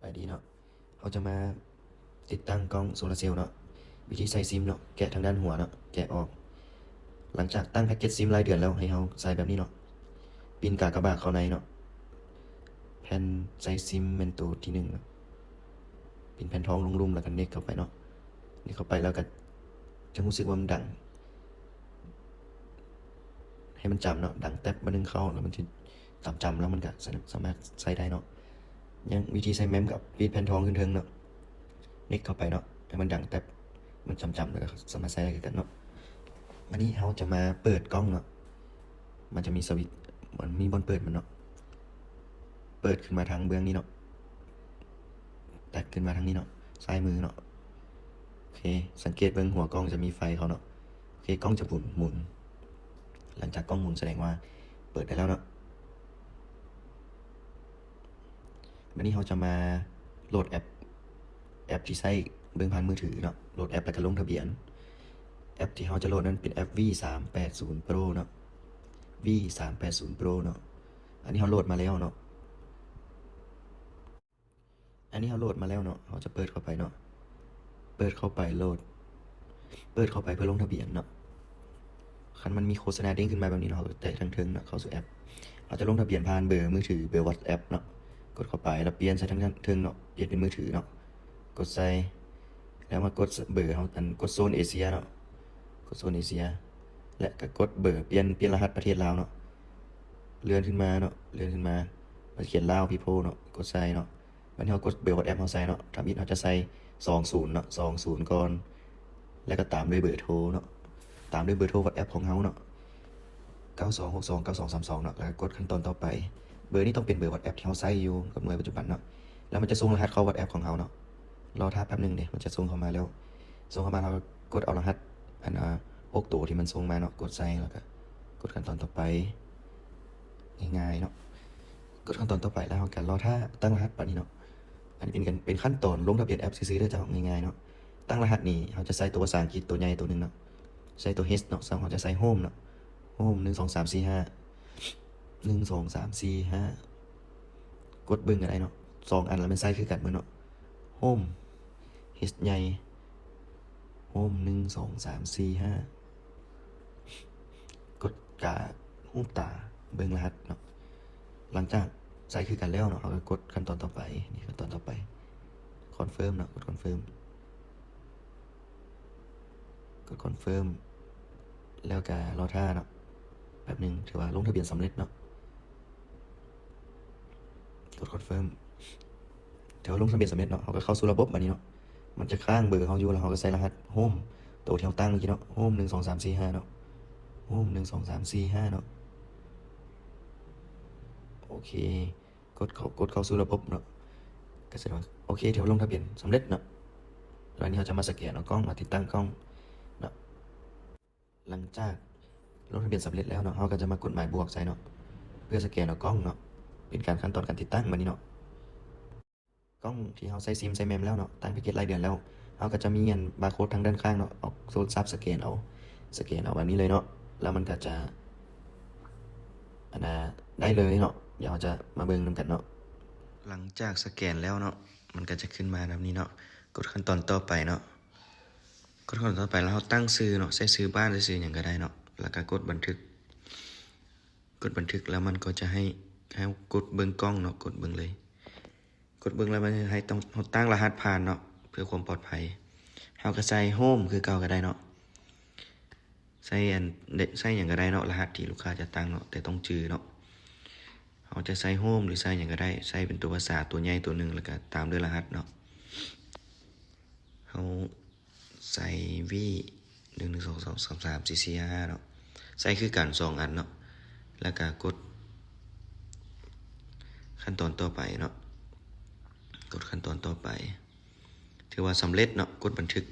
ສະບາຍດີເນາະ ເຮົາຈະມາຕິດຕັ້ງກ້ອງໂຊລາເຊວເນາະ. ວິທີໃສ່ຊິມເນາະ ແກະທາງດ້ານຫົວເນາະ ແກະອອກ. ຫຼັງຈາກຕັ້ງແພັກເກັດຊິມລາຍເດືອນແລ້ວ ໃຫ້ເຮົາໃສ່ແບບນີ້ເນາະ ປິ່ນກາກະບາກເຂົ້າໃນເນາະ. ແຜ່ນໃສ່ຊິມແມ່ນໂຕທີໜຶ່ງເນາະ ປິ່ນແຜ່ນທອງລົງລຸ່ມ ແລ້ວກໍເນັກເຂົ້າໄປເນາະ. ເນັກເຂົ້າໄປແລ້ວກໍຈະຮູ້ສຶກວ່າມັນດັງ ໃຫ້ມັນຈຳເນາະ ດັງແຕັບບາດໜຶ່ງເຂົ້າ ແລ້ວມັນຈະຈຳ ແລ້ວມັນກໍສາມາດໃສ່ໄດ້ເນາະ. ຍັງວິທີໃສ່ແມມກັບ ປີດແຜ່ນທອງຂຶ້ນເທິງເນາະ ເນັກເຂົ້າໄປເນາະ ໃຫ້ມັນດັງແຕັບ ມັນຈຳໆ ແລ້ວກໍສາມາດໃສ່ໄດ້ຄືກັນເນາະ. ບາດນີ້ເຮົາຈະມາເປີດກ້ອງເນາະ ມັນຈະມີສະວິດ ມັນມີບ່ອນເປີດມັນເນາະ. ເປີດຂຶ້ນມາທາງເບື້ອງນີ້ເນາະ ແຕັດຂຶ້ນມາທາງນີ້ເນາະ ຊ້າຍມືເນາະ. ໂອເຄ ສັງເກດເບິ່ງຫົວກ້ອງຈະມີໄຟເຂົ້າເນາະ. ໂອເຄ ກ້ອງຈະໝູນ ໝູນ. ຫຼັງຈາກກ້ອງໝູນສະແດງວ່າເປີດໄດ້ແລ້ວເນາະ. ບາດນີ້ເຮົາຈະມາໂຫຼດແອັບ ແອັບທີ່ໃຊ້ເບິ່ງຜ່ານມືຖືເນາະ ໂຫຼດແອັບແລ້ວກໍລົງທະບຽນ. ແອັບທີ່ເຮົາຈະໂຫຼດນັ້ນເປັນແອັບ ວີສາມແປດສູນໂປຣເນາະ ວີສາມແປດສູນໂປຣເນາະ. ອັນນີ້ເຮົາໂຫຼດມາແລ້ວເນາະ ອັນນີ້ເຮົາໂຫຼດມາແລ້ວເນາະ ເຮົາຈະເປີດເຂົ້າໄປເນາະ ເປີດເຂົ້າໄປໂຫຼດ ເປີດເຂົ້າໄປເພື່ອລົງທະບຽນເນາະ. ຄັນມັນມີໂຄສະນາເດ້ງຂຶ້ນມາແບບນີ້ເນາະ ເຮົາກໍແຕະທາງເທິງເນາະ ເຂົ້າສູ່ແອັບ. ເຮົາຈະລົງທະບຽນຜ່ານເບີມືຖື ເບີວັອດແອັບເນາະ ກົດເຂົ້າໄປແລ້ວປ່ຽນໃສ່ທາງເທິງເນາະ ປ່ຽນເປັນມືຖືເນາະ ກົດໃສ່ ແລ້ວມາກົດເບີເຮົາ ອັນ ກົດໂຊນເອເຊຍເນາະ ກົດໂຊນເອເຊຍ ແລະກໍກົດເບີ ປ່ຽນ ປ່ຽນລະຫັດປະເທດລາວເນາະ. ເລື່ອນຂຶ້ນມາເນາະ ເລື່ອນຂຶ້ນມາ ມັນຈະຂຽນລາວ People ເນາະ ກົດໃສ່ເນາະ. ບາດນີ້ເຮົາກົດເບີວັອດແອັບເຮົາໃສ່ເນາະ ທຳອິດເຮົາຈະໃສ່ສອງສູນເນາະ ສອງສູນກ່ອນ ແລ້ວກໍຕາມດ້ວຍເບີໂທເນາະ ຕາມດ້ວຍເບີໂທວັອດແອັບຂອງເຮົາເນາະ ເກົ້າສອງຫົກສອງເກົ້າສອງສາມສອງເນາະ ແລ້ວກໍກົດຂັ້ນຕອນຕໍ່ໄປ. ເບີນີ້ຕ້ອງເປັນເບີວັອດແອັບທີ່ເຮົາໃຊ້ຢູ່ກັບໜ່ວຍປັດຈຸບັນເນາະ ແລ້ວມັນຈະສົ່ງລະຫັດເຂົ້າວັອດແອັບຂອງເຮົາເນາະ. ລໍຖ້າແປັບໜຶ່ງເດ ມັນຈະສົ່ງເຂົ້າມາແລ້ວ ສົ່ງເຂົ້າມາ ເຮົາກໍກົດເອົາລະຫັດ ອັນ ອາ ຫົກໂຕທີ່ມັນສົ່ງມາເນາະ ກົດໃສ່ ແລ້ວກໍກົດຂັ້ນຕອນຕໍ່ໄປ ງ່າຍໆເນາະ. ກົດຂັ້ນຕອນຕໍ່ໄປ ແລ້ວເຮົາກໍລໍຖ້າຕັ້ງລະຫັດບາດນີ້ເນາະ. ອັນນີ້ເປັນການ ເປັນຂັ້ນຕອນລົງທະບຽນແອັບຊື່ໆເດີເຈົ້າ ງ່າຍໆເນາະ. ຕັ້ງລະຫັດນີ້ເຮົາຈະໃສ່ຕົວພາສາອັງກິດຕົວໃຫຍ່ຕົວໜຶ່ງເນາະ ໃສ່ຕົວ H ເນາະ ເຮົາຈະໃສ່ Home ເນາະ Home ໜຶ່ງ ສອງ ສາມ ສີ່ ຫ້າ ໜຶ່ງ ສອງ ສາມ ສີ່ ຫ້າ ກົດເບິ່ງກໍໄດ້ເນາະ ສອງອັນລະແມ່ນໃສ່ຄືກັນເບິດເນາະ Home H ໃຫຍ່ Home ໜຶ່ງ ສອງ ສາມ ສີ່ ຫ້າ ກົດກາຮູບຕາເບິ່ງລະຫັດເນາະ. ຫຼັງຈາກໃສ່ຄືກັນແລ້ວເນາະ ເຮົາກໍກົດຂັ້ນຕອນຕໍ່ໄປ ນີ້ຂັ້ນຕອນຕໍ່ໄປ Confirm ເນາະ ກົດ Confirm ກົດ Confirm ແລ້ວກໍລໍຖ້າເນາະ ແປັບໜຶ່ງ ຖືວ່າລົງທະບຽນສຳເລັດເນາະ. ກົດ Confirm ແຕ່ວ່າລົງທະບຽນສຳເລັດເນາະ ເຮົາກໍເຂົ້າສູ່ລະບົບບາດນີ້ເນາະ. ມັນຈະຄ້າງເບີເຮົາຢູ່ ແລ້ວເຮົາກໍໃສ່ລະຫັດ Home ໂຕທີ່ເຮົາຕັ້ງເມື່ອກີ້ເນາະ Home ໜຶ່ງ ສອງ ສາມ ສີ່ ຫ້າ ເນາະ Home ໜຶ່ງ ສອງ ສາມ ສີ່ ຫ້າ ເນາະ. ໂອເຄ ກົດເຂົ້າ ກົດເຂົ້າສູ່ລະບົບເນາະ ກໍສະດວກ. ໂອເຄ ຖືວ່າລົງທະບຽນສຳເລັດເນາະ. ແລ້ວນີ້ເຮົາຈະມາສະແກນເອົາກ້ອງ ມາຕິດຕັ້ງກ້ອງເນາະ. ຫຼັງຈາກລົງທະບຽນສຳເລັດແລ້ວເນາະ ເຮົາກໍຈະມາກົດໝາຍບວກໃສ່ເນາະ ເພື່ອສະແກນເອົາກ້ອງເນາະ. ເປັນການ ຂັ້ນຕອນການຕິດຕັ້ງບາດນີ້ເນາະ. ກ້ອງທີ່ເຮົາໃສ່ຊິມໃສ່ແມມແລ້ວເນາະ ຕັ້ງແພັກເກັດລາຍເດືອນແລ້ວ ເຮົາກໍຈະມີອັນບາໂຄດທາງດ້ານຂ້າງເນາະ ເອົາໂທລະສັບສະແກນເອົາ ສະແກນເອົາແບບນີ້ເລີຍເນາະ. ແລ້ວມັນກໍຈະ ອັນນ່າ ໄດ້ເລີຍເນາະ. ດຽວເຮົາຈະມາເບິ່ງນຳກັນເນາະ. ຫຼັງຈາກສະແກນແລ້ວເນາະ ມັນກໍຈະຂຶ້ນມາແບບນີ້ເນາະ. ກົດຂັ້ນຕອນຕໍ່ໄປເນາະ. ກົດຂັ້ນຕອນຕໍ່ໄປ ແລ້ວເຮົາຕັ້ງຊື່ເນາະ ໃສ່ຊື່ບ້ານ ໃສ່ຊື່ຫຍັງກໍໄດ້ເນາະ ແລ້ວກໍກົດບັນທຶກ. ກົດບັນທຶກແລ້ວມັນກໍຈະໃຫ້ ໃຫ້ເຮົາກົດເບິ່ງກ້ອງເນາະ ກົດເບິ່ງເລີຍ. ກົດເບິ່ງແລ້ວມັນໃຫ້ຕ້ອງ ເຮົາຕັ້ງລະຫັດຜ່ານເນາະ ເພື່ອຄວາມປອດໄພ. ເຮົາກໍໃສ່ໂຮມຄືເກົ່າກໍໄດ້ເນາະ ໃສ່ອັນ ໃສ່ຫຍັງກໍໄດ້ເນາະ ລະຫັດທີ່ລູກຄ້າຈະຕັ້ງເນາະ ແຕ່ຕ້ອງຈື່ເນາະ. ເຮົາຈະໃສ່ໂຮມ ຫຼື ໃສ່ຫຍັງກໍໄດ້ ໃສ່ເປັນຕົວພາສາຕົວໃຫຍ່ຕົວໜຶ່ງ ແລ້ວກໍຕາມດ້ວຍລະຫັດເນາະ. ເຮົາໃສ່ V ໜຶ່ງ ໜຶ່ງ ສອງ ສາມ ສີ່ ສີ່ ຫ້າ ເນາະ ໃສ່ຄືກັນສອງອັນເນາະ ແລ້ວກໍກົດຂັ້ນຕອນຕໍ່ໄປເນາະ ກົດຂັ້ນຕອນຕໍ່ໄປ ຖືວ່າສຳເລັດເນາະ. ກົດບັນທຶກ